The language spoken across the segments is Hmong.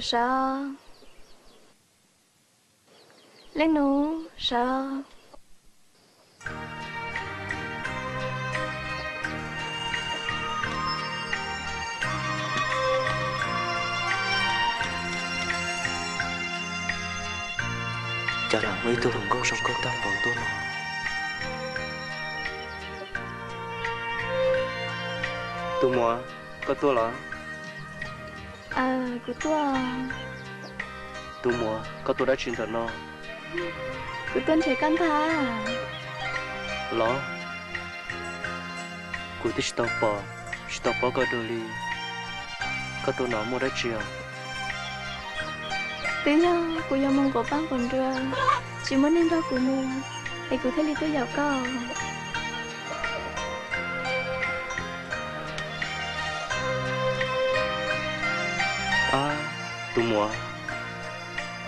Sawv. Leej nus, sawv. Cas lam muaj ib tug hluas nkauj zoo nkauj tag npaum ntuj no? Tus muam, koj tuaj los? Aw, kuv tuaj. Tus muam, koj tuaj dab tsi ntawm no? Kuv tuaj nrhiav koj ntag. Los, kuv twb tsis tau pom, tsis tau paub koj dua li. Koj tuaj no muaj dab tsi os? Twb yog kuv yuav mus nquam paj nquam nruas, tsis muaj neeg nrog kuv mus, es kuv thiaj li tuaj yaum koj. Ab, tus muam,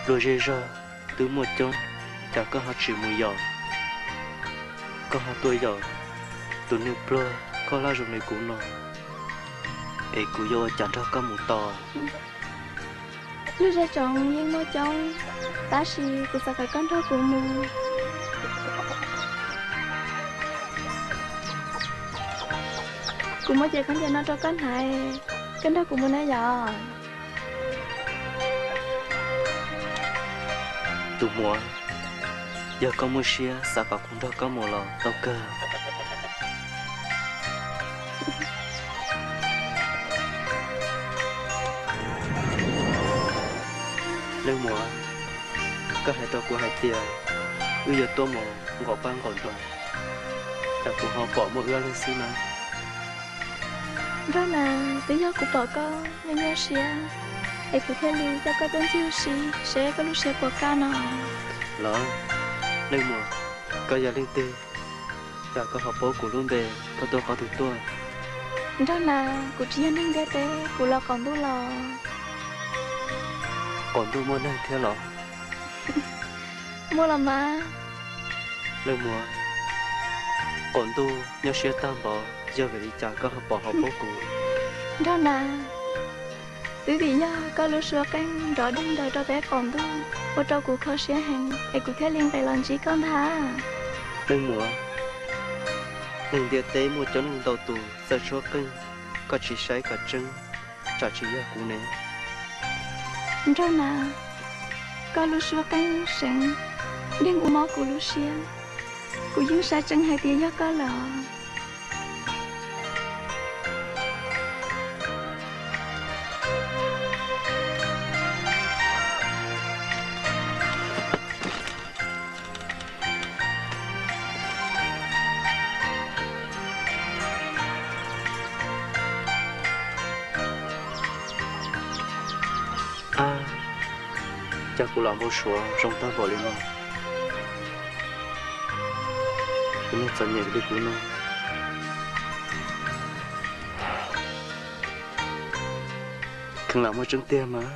luag zej zog twb muaj coob, cas koj ho tsis mus yaum? Koj ho tuaj yaum tus neeg pluag khaub hlab zoo li kuv no, es kuv yuav ua cas nrog koj mus tau? Luag zej tsoom yeej muaj coob, tab sis kuv xav kom koj nrog kuv mus. Kuv muab cev khaub ncaws no rau koj hnav, koj nrog kuv mus na yom? Tus muam, yog koj muaj siab xav kom kuv nrog koj mus los tau kawg. Leej muam, koj hais rau kuv hais tias wb yuav tuaj mus nqaum paj nqaum nruas, cas kuv ho pom muaj wb ob leeg xwb na? Nraug Nas, twb yog kuv pom koj nyuaj nyuaj siab, es kuv thiaj li coj koj tuaj ncig ua si seb koj lub siab puas kaj no. Los, leej muam, koj yog leej twg, cas koj ho paub kuv lub npe, koj tuaj qhov twg tuaj? Nraug Nas, kuv tsis yog neeg ntiaj teb, kuv los qaum ntuj los. Qaum ntuj muaj neeg thiab los? Muaj los mas. Leej muam, qaum ntuj nyuaj siab tag npaum, yog vim li cas koj ho pom ho paub kuv? Nraug Nas, twb vim yog koj lub suab qeej nrov deg ntaws rau peb qaum ntuj, ua rau kuv kho siab heev, es kuv thiaj li nqes los ntsib koj ntag. Leej muam, neeg ntiaj teb muaj coob leej ntau tus txawj suab qeej, koj tsis saib kom tseeb, tsam tsis yog kuv ne. Nraug Nas, koj lub suab qeej seev, yeej ua mob kuv lub siab. Kuv yeej saib tseeb hais tias yog koj lawm. Ab, cas kuv los npau suav zoo tag npaum li no. Tus neeg txom nyem li kuv no, kheev lam muaj tseeb tiag mas.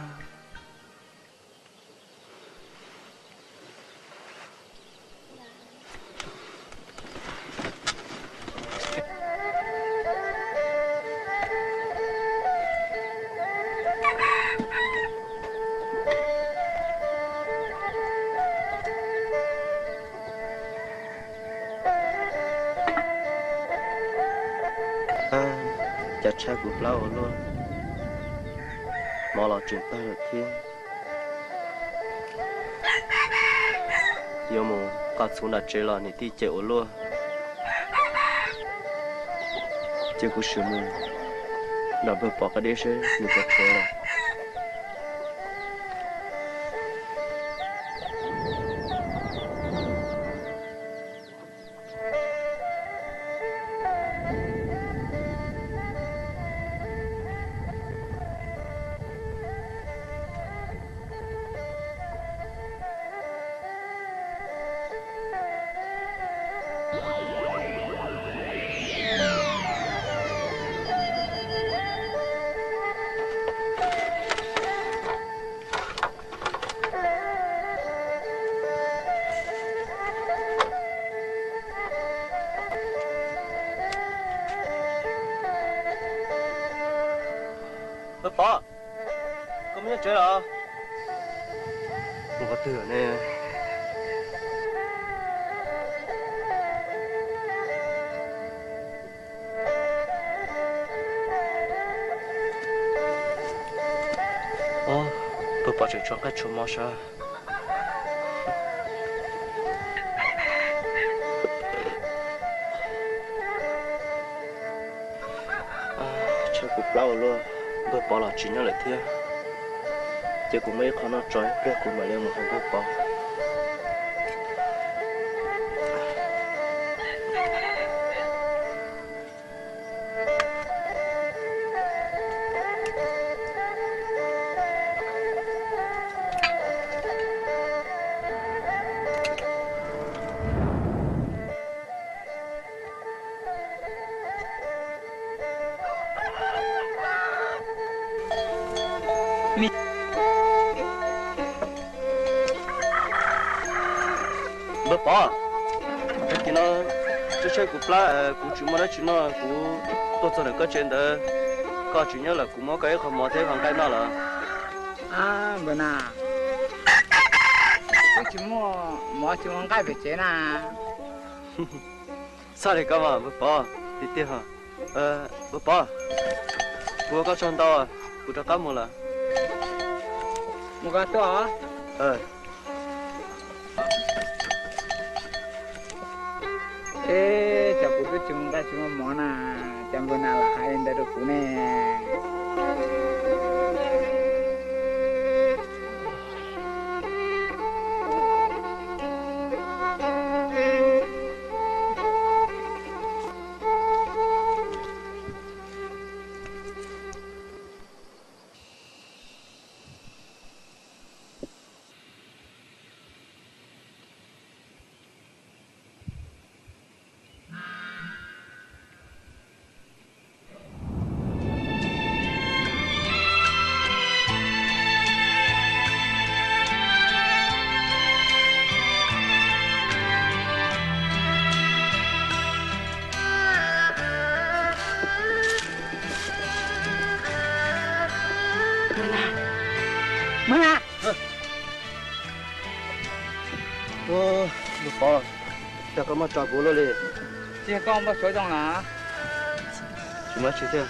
Ab, cas tshab kuv plab ua luaj, mov los tseem tag lawm thiab. Yuav mus nqa txhuv nram tsev los niam tij cem ua luaj. Cia kuv sim mus nram npawg Pov qab deb seb nws puas tshuav lawm. Mus qhov twg ne? Npawg Pov tseem tshuav nqaij tshuav mov sav. Tshaib kuv plab ua luaj, npawg Pov los tsis nyob lawm thiab. Ces kuv muab ib qho noj tso ib pliag kuv mam li mus hais npawg Pov. Npawg Pov, tag kis no tshaib tshaib kuv plab, kuv tsis muaj dab tsi noj, kuv tuaj txog ntawm koj tsev ntawd, koj tsis nyob lawm, kuv muab koj ib qho mov thiab ib qho nqaij noj lawm. Npawg na, kuv twb tsis muaj mov tsis muaj nqaij pem tsev na. Txhob li koj mas npawg Pov, tiag tiag. Npawg Pov, kuv ua koj tsaug ntau, kuv rov qab mus lawm. Mus koj tuaj. Eb, cas kuv twb tsis muaj nqaij tsis muaj mov na, cas npawg na lam hais li ntawd rau kuv ne? Npawg Pov, cas koj muab tso kuv luaj li? Tsis yog koj muab suav zoo lawm? Tsis muaj tsi thiab.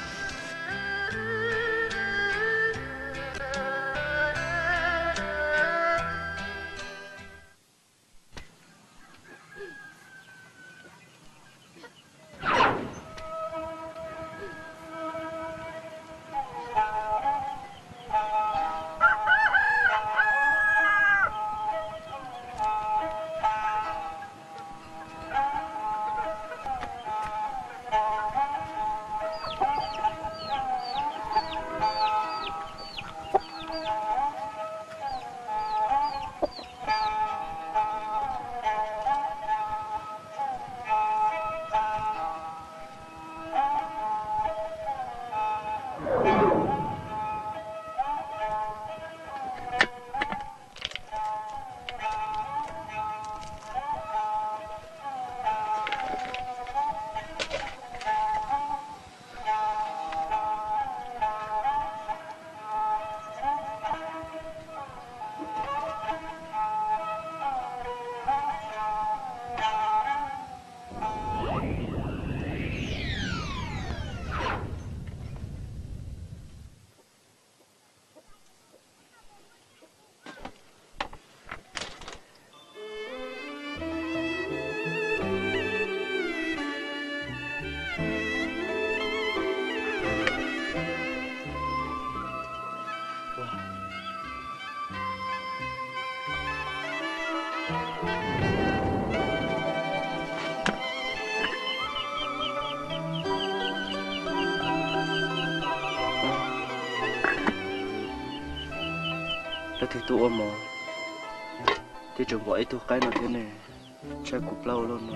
Leej twg tuaj ua mov thiab tseem pom ib tug qaib no thiab ne? Tshaib kuv plab ua luaj no,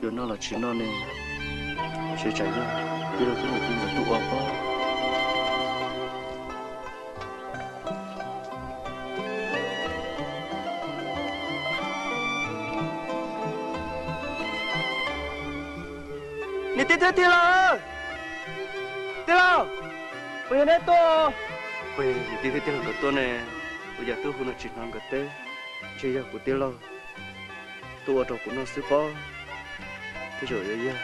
yuav noj los tsis noj ne? Ntshe tsam yog tij laug thiab niam tij nkawd tuaj ua pob. Niam tij thiab tij laug, tij laug, puas yog neb tuaj? Puas yog niam tij thiab tij laug nkawd tuaj ne? Kuv yam tub hu no tsis hnov nkawd teb, ntshe yog kuv tij laug tuaj ua rau kuv noj xwb pob. Tej zaum yuav yog.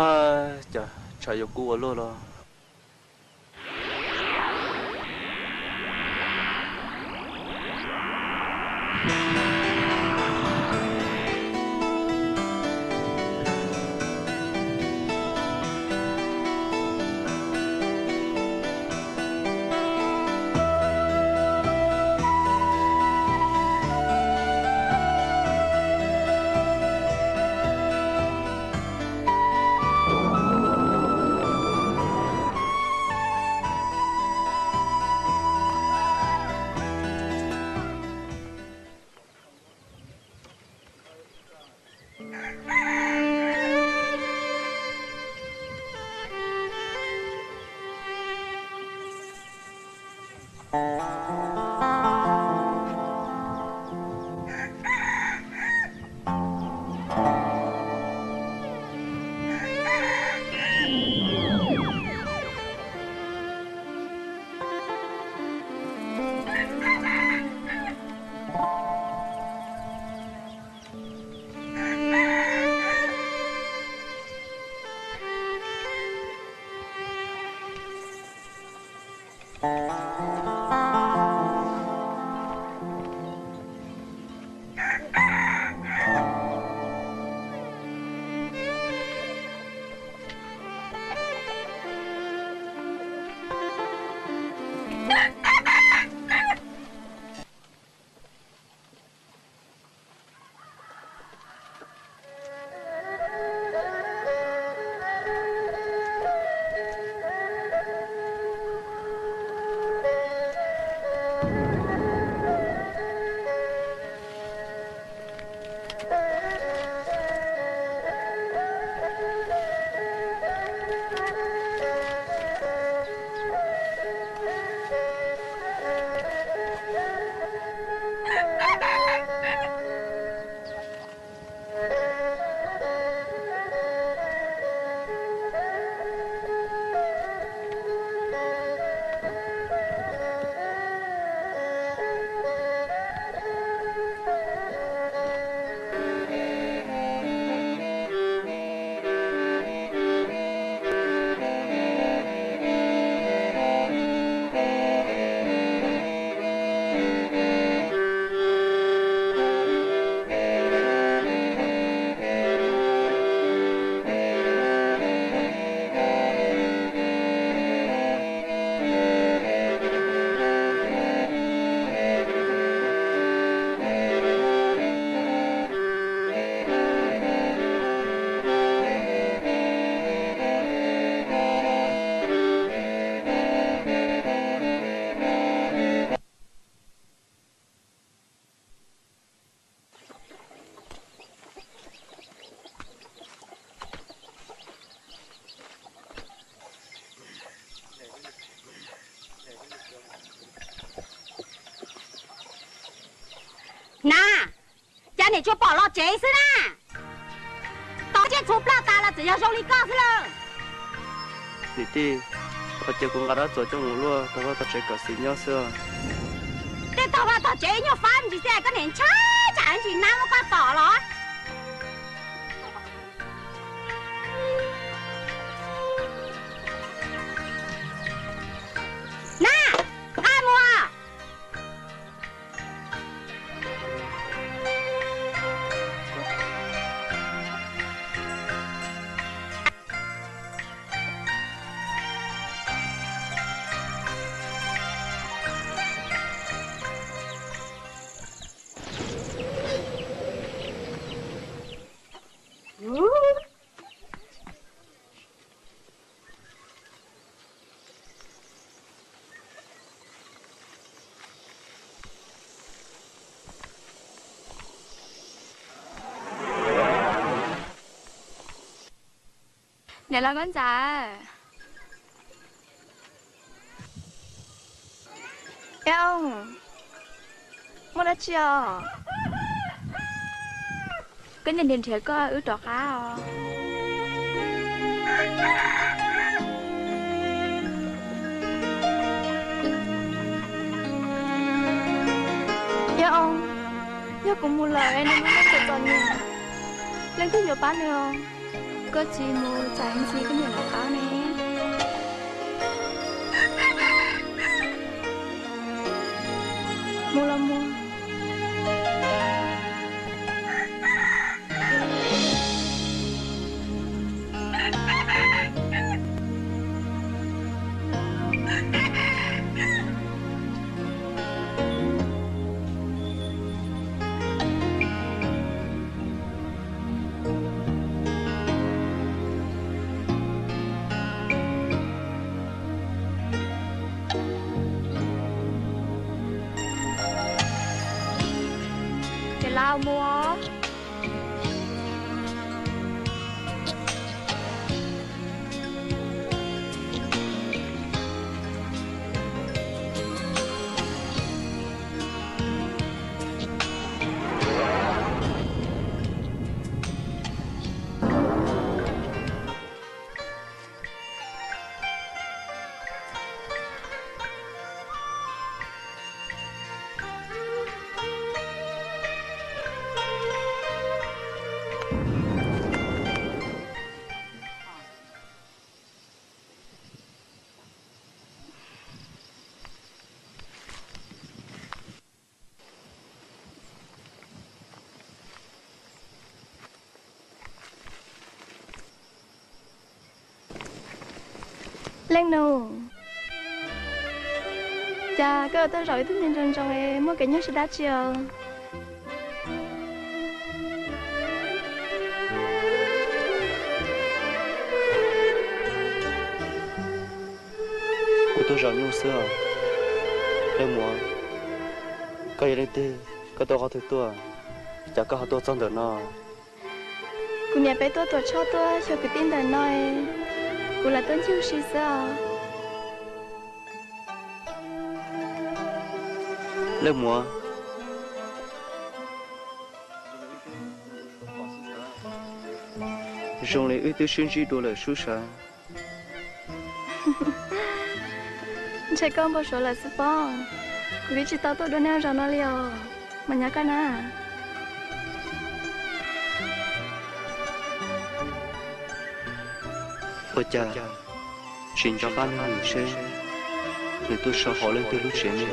Ab, cas tshav yuav kub ua luaj los. Na, cas niam tsuas pom los tsev xwb na? Tos tsiaj txhu ploj tas los txawm yog zoo li koj xwb lawm. Niam tij, ua cas kuv nqa dab txuas coj mus luaj tog vaj tog tsev kom xis nyob xwb. Tej tog vaj tog tsev nyuag fab ntsis xwb koj niam ntshai tsam ntsis nab muab koj tom los. Na, nqa mus. Niam laus Nkauj Ntxawm. Eb, muaj dab tsi os? Koj niam nrhiav nrhiav koj wb rov qab os. Eb, yog kuv mus lawm es nws muaj neej txom txom nyem, leej twg yuav pab nws os? Koj tsis mus tsam ntxhi koj niam lawv qab ne. Mus los mus. Ces lawv mus. Leej nus, cas koj tuaj zaum ib tug niag ntsoo ntsoo es muaj kev nyuaj siab dab tsi os? Kuv tuaj zaum nyuj xwb os. Leej muam, koj yog leej twg, koj tuaj qhov twg tuaj, cas koj ho tuaj txog ntawm no? Kuv niam peb tuaj tuam tshoj tuaj xyuas kwv tij ntawm no, kuv lam tuaj ncig ua si xwb os. Leej muam, zoo li wb twb sib ntsib dua lawm sub sav. Ntshe koj npau suav lawm xwb pob, kuv twb tsis tau tuaj dua nej zos no li os. Mas nyob koj na. Ua cas tsis nco qab nug nws seb nws tuaj so hauv leej twg lub tsev ne?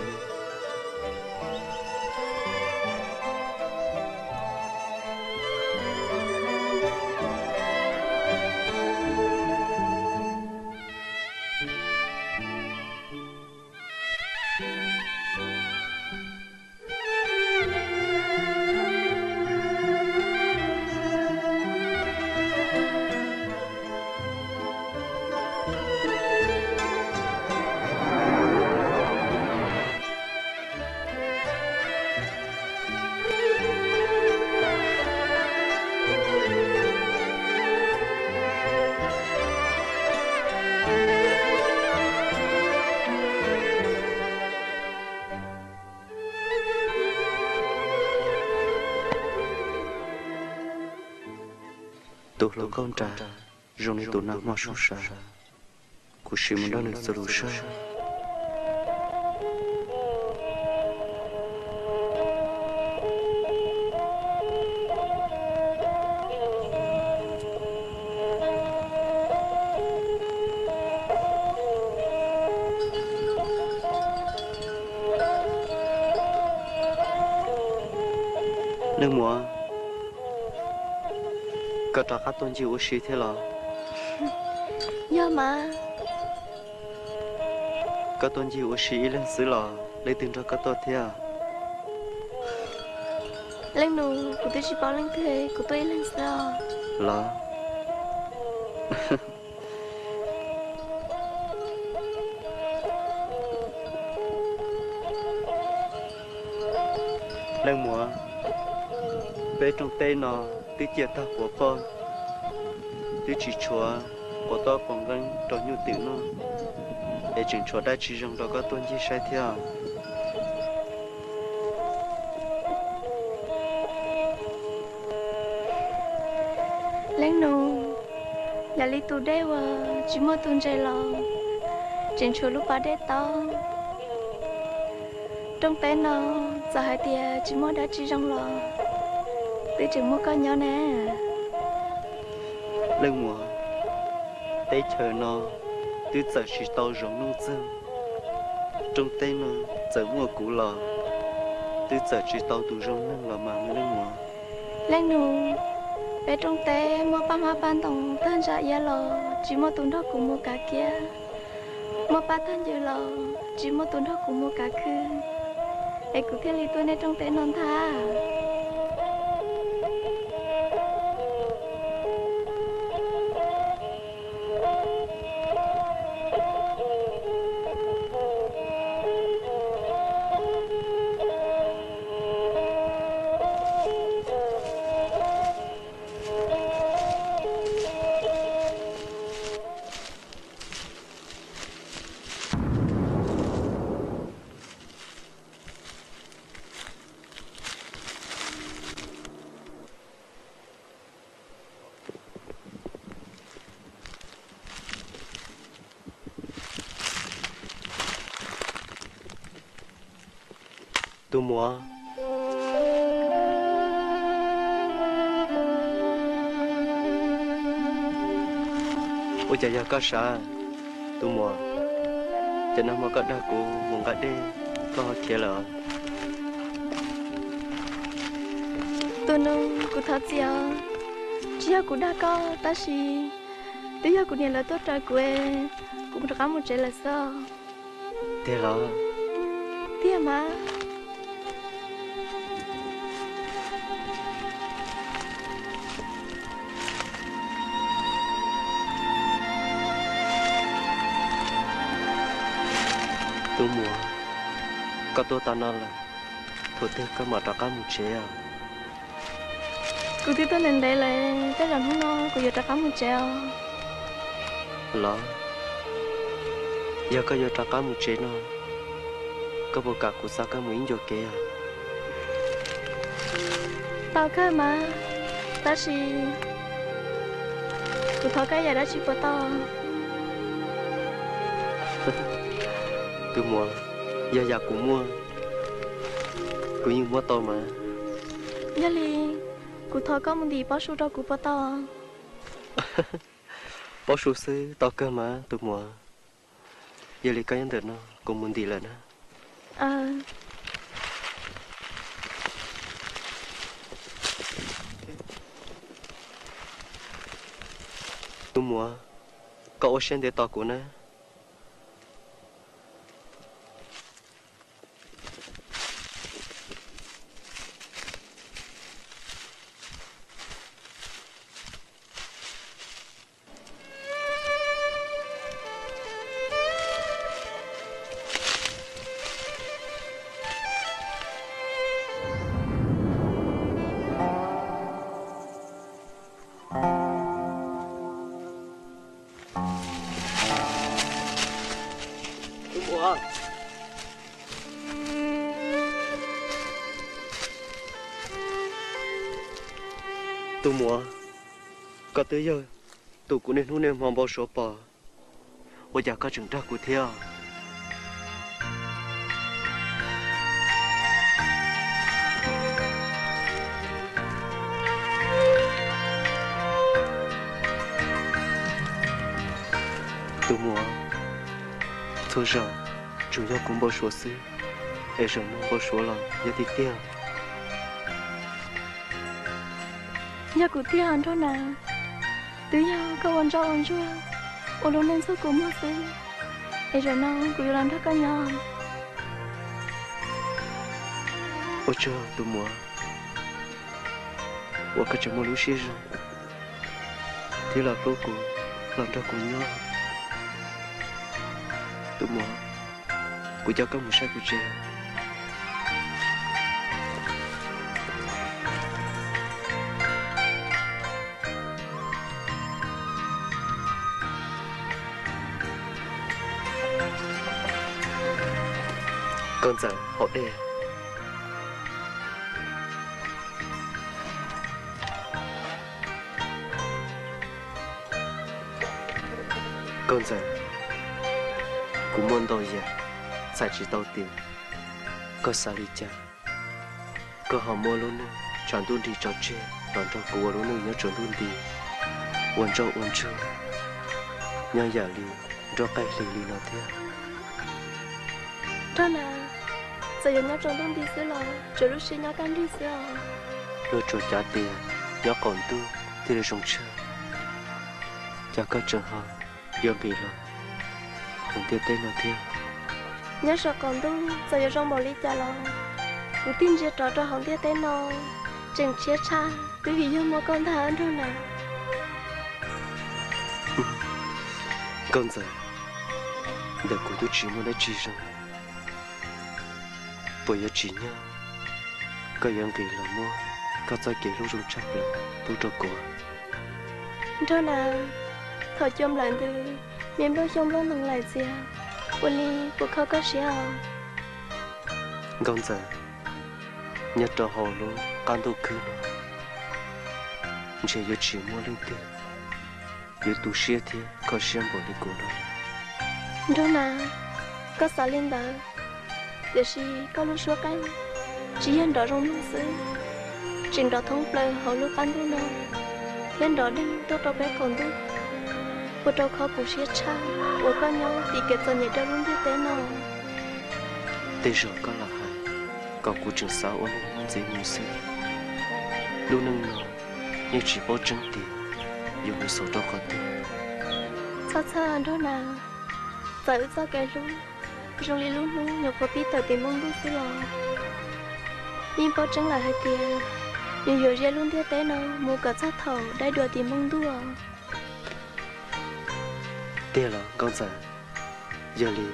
Tus hluas nkauj nraug zoo li tus nag hmo sub sav, kuv sim mus nrog nws txuas lus saib. Leej muam, koj rov qab tuaj ncig ua si thiab los? Yog mas. Koj tuaj ncig ua si ib leeg xwb los leej twg nrog koj tuaj thiab? Leej nus, kuv twb tsis paub leej twg, kuv tuaj ib leeg xwb os. Los? Leej muam, peb rooj teb no twb ciaj tag quav poj, twb tsis tshuav quav tob quav nqeeb rau nyuj twm noj, es tseem tshuav dab tsi zoo rau koj tuaj ncig saib thiab? Leej nus, yog li tus dej uas tsis muaj tus ntses los tseem tshuav lub pas dej taub. Rooj teb no txawm hais tias tsis muaj dab tsi zoo los twb tseem muaj koj nyob na. Leej muam, teb chaws no twb txawm tsis tau zoov nuj txeeg, rooj teb no txawm muaj kuv los twb txawm tsis tau tus zoo neeg los mas leej muam. Leej nus, peb rooj teb muaj paj hmab paj ntoos tag ntsa iab los tsis muaj tus nrog kuv mus kav kiab, muaj paj tag ncws los tsis muaj tus nrog kuv mus kav khw, es kuv thiaj li tuaj nej rooj teb no ntag. Tus muam, ua cas yog koj sav? Tus muam, ces nag hmo koj dag kuv mus nqa dej, koj ho khiav lawm. Tus nus, kuv thov txim os, tsis yog kuv dag koj tab sis twb yog kuv niam lawv tuaj raws kuv, kuv rov qab mus tsev lawm xwb. Tiag los? Tiag mas. Tus muam, koj tuaj tau no lawm, thaum twg koj mam rov qab mus tsev os? Kuv twb tuaj ntev ntev lawm, tej zaum hnub no kuv yuav rov qab mus tsev os. Los, yog koj yuav rov qab mus tsev no, koj puas kam kuv xa koj mus ib ncua kev os? Tau kawg mas, tab sis kuv thov koj yam dab tsi puas tau? Tus muam, yog yam kuv muaj, kuv yeej muab tau mas. Yog li, kuv thov koj mus ntim pob su rau kuv puas tau? Pob su xwb tau kawg mas tus muam. Yog li koj nyob ntawm no, kuv mus ntim lawm na. Tus muam, koj ua siab ntev tos kuv na. Tus muam, tus muam, Koj twb yog tus kuv niaj hnub niaj hmo npau suav pom, ua cas koj tseem nrog kuv thiab? Tus muam, txhua zaus tsuas yog kuv npau suav xwb, es zaum no npau suav los yog tiag tiag. Yog kuv tiag nrog na, twb yog koj ua ntsoj ua ntsuag, ua lub neej txog kuv muag xwb, es zaum no kuv yuav los nrog koj nyob. Ua tsaug tus muam, uas koj tseem muaj lub siab zoo thiab los hlub kuv, los nrog kuv nyob. Tus muam, kuv coj koj mus saib kuv tsev. Nkauj Ntxawm, haus dej. Nkauj Ntxawm, kuv muaj ntau yam txhais tsis tau tias koj xav li cas, koj ho muab lub neej tshav ntuj nti tso tseg los nrog kuv ua lub neej nyob tsaus ntuj nti, ua ntsoj ua ntsuag, nyob yam li nroj qaij hli li no thiab. Nrog na, txawm yuav nyob tsaus ntuj nti xwb los tsuas lub siab nyob kaj nrig xwb os. Luag tsuas cav tias nyob qaum ntuj thiaj li zoo tshaj, cas koj tseem ho yuav nqis los hauv ntiaj teb no thiab. Nyob saum qaum ntuj txawm yuav zoo npaum li cas los kuv thiaj ntsia rov rau hauv ntiaj teb no tseem tshiab tshaj twb vim yog muaj koj ntag nrog na. Nkauj Ntxawm, ntawm kuv twb tsis muaj dab tsi zoo, puas yuav tsim nyog koj yuav nqis los muab koj txoj kev hlub zoo tshaj plaws pub rau kuv? Nrog na, thaum cua nplawm ntws, me nplooj xyoob nplooj ntoo laim txias, ua li puas kho koj siab os? Nkauj Ntxawm, nyob rau hauv lub qab ntuj khwb no, ntshe yuav tsis muaj leej twg yuav tu siab thiab kho siab npaum li kuv no. Nrog na, koj xav li ntawd, tiam sis koj lub suab qeeb tsis yog nrov zoo mloog xwb, tseem nrov thoob plaws hauv lub qab ntuj no, thiab nrov deeg tuaj rau peb qaum ntuj, ua rau kho kuv siab tshaj uas koj nyob tim kev txom nyem rau lub ntiaj teb no. Tej zaum koj lam hais kom kuv tseem xav ua neej ntxiv mus xwb. Lub neej no yeej tsis paub tseeb tias yuav mus xaus rau qhov twg. Txhob txhawj nrog na, txawm wb txoj kev hlub zoo li lub hnub nyuam qhuav pib tawm tim npoo ntuj xwb los yeej paub tseeb lawm hais tias nws yuav ze lub ntiaj teb no mus kom txog thaum dai dua tim npoo ntuj os. Tiag los Nkauj Ntxawm, yog li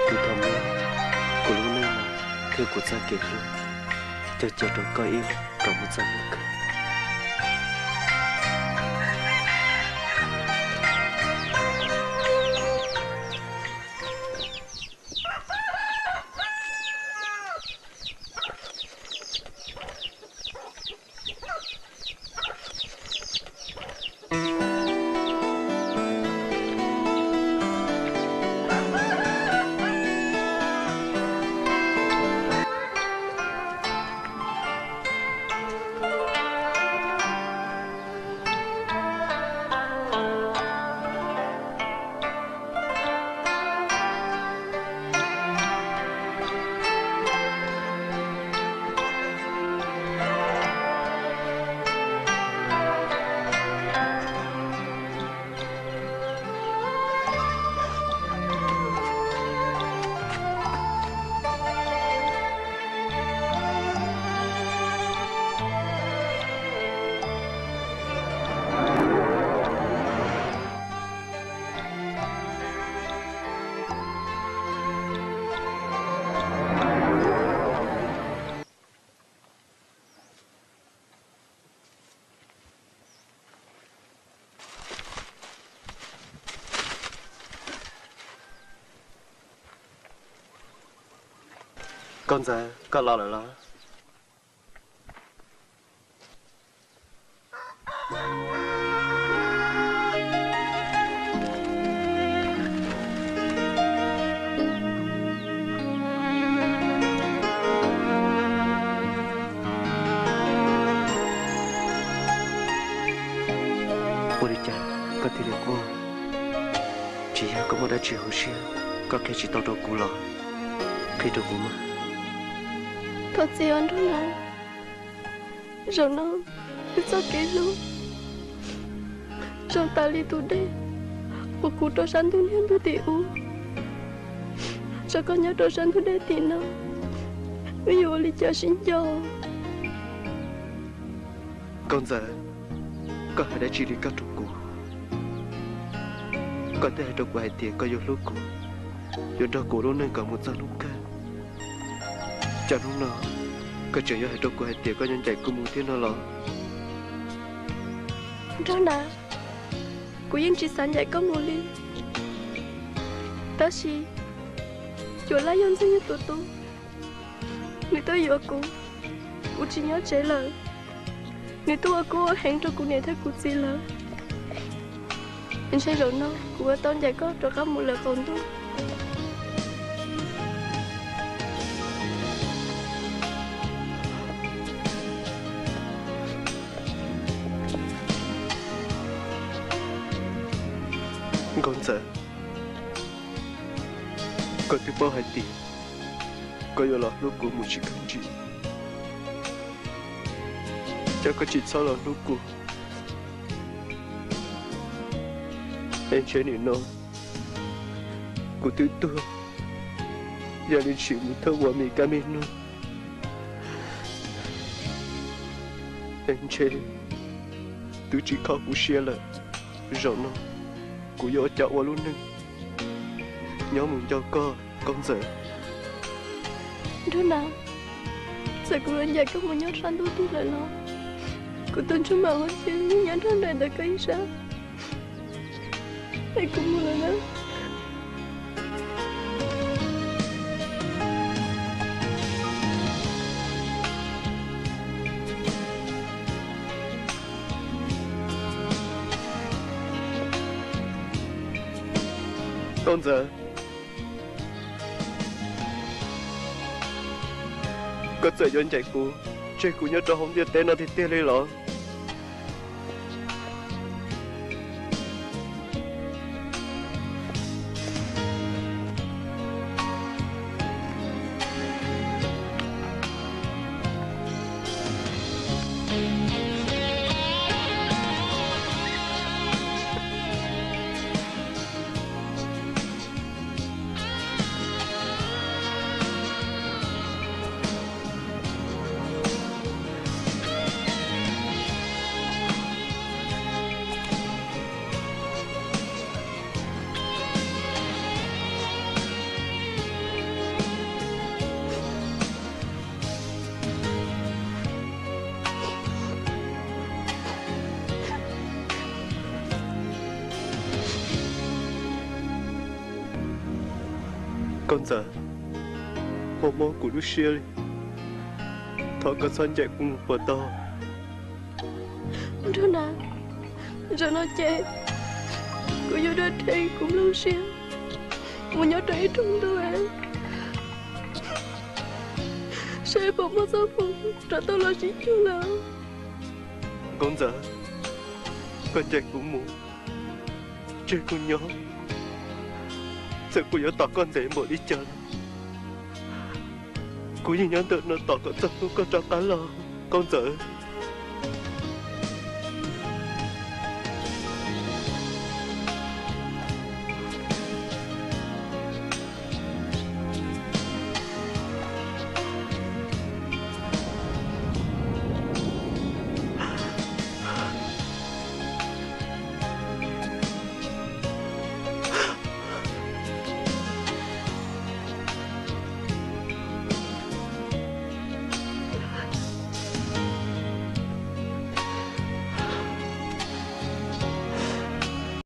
kuv thov muab kuv lub neej no thiab kuv txoj kev hlub coj cia rau koj ib leeg kom mus txog hnub kawg. Nkauj Ntxawm, koj los lawm los? Ua li cas koj thiaj li quaj? Tsis yog koj muaj dab tsi hauv siab koj qhia tsis tau rau kuv los? Qhia rau kuv mas. Thov txim os nraug nab. Zaum no wb txoj kev hlub zoo tas li tus dej uas kuv rau sab ntug niag ntug tim ub, tsam koj nyob rau sab ntug dej tim no, wb yuav ua li cas sib nco? Nkauj Ntxawm, koj hais dab tsi li koj rau kuv? Koj twb hais rau kuv hais tias koj yuav hlub kuv, yuav nrog kuv lub neej kom mus txog hnub kawg. Cas hnub no koj tseem yuav hais rau kuv hais tias koj yuav ncaim kuv mus thiab no los? Nraug nab, kuv yeej tsis xav ncaim koj mus li. Tab sis Cuam Laj yog Ntxwg Nyoog tus tub, nws tuaj yuav kuv, kuv tsis nyob tsev lawm. Nws tuaj ua kub ua heev rau kuv niam thiab kuv txiv lawm. Ntshe zaum no kuv yuav tau ncaim koj rov qab mus lawm qaum ntuj. Nkauj Ntxawm, koj twb paub hais tias koj yuav los hlub kuv mus tsis kawg ntsis, cas koj tsis txhob los hlub kuv? Es ntshe nim no kuv twb tuag, yog li ntshis mus thawj ua me kab me noog, es ntshe twb tsis kho kuv siab lawm. Zaum no kuv yuav ua cas ua lub neej nyob mus nco koj, Nkauj Ntxawm? Nraug nab, txawm kuv yuav ncaim koj mus nyob sab ntuj twg lawm los kuv tus ntsej muag ua ntej nyob nrog nraim ntawm koj ib sab. Es kuv mus lawm na. Nkauj Ntxawm, koj txawm yuav ncaim kuv tseg kuv nyob rau hauv ntiaj teb no tiag tiag li los? Nkauj Ntxawm, mob mob kuv lub siab li, thov koj txhob ncaim kuv mus puas tau? Nraug nab, zaum no ces kuv yuav rov rhe kuv nplooj siab mus nyob rau ib rooj ntuj, saib puas muaj txoj hmoo rov tau los sib cuag lawm. Nkauj Ntxawm, koj ncaim kuv mus, tseg kuv nyob, txawm kuv yuav tos koj ntev npaum li cas los kuv yeej nyob ntawm no tos kom txog hnub koj rov qab los, Nkauj Ntxawm.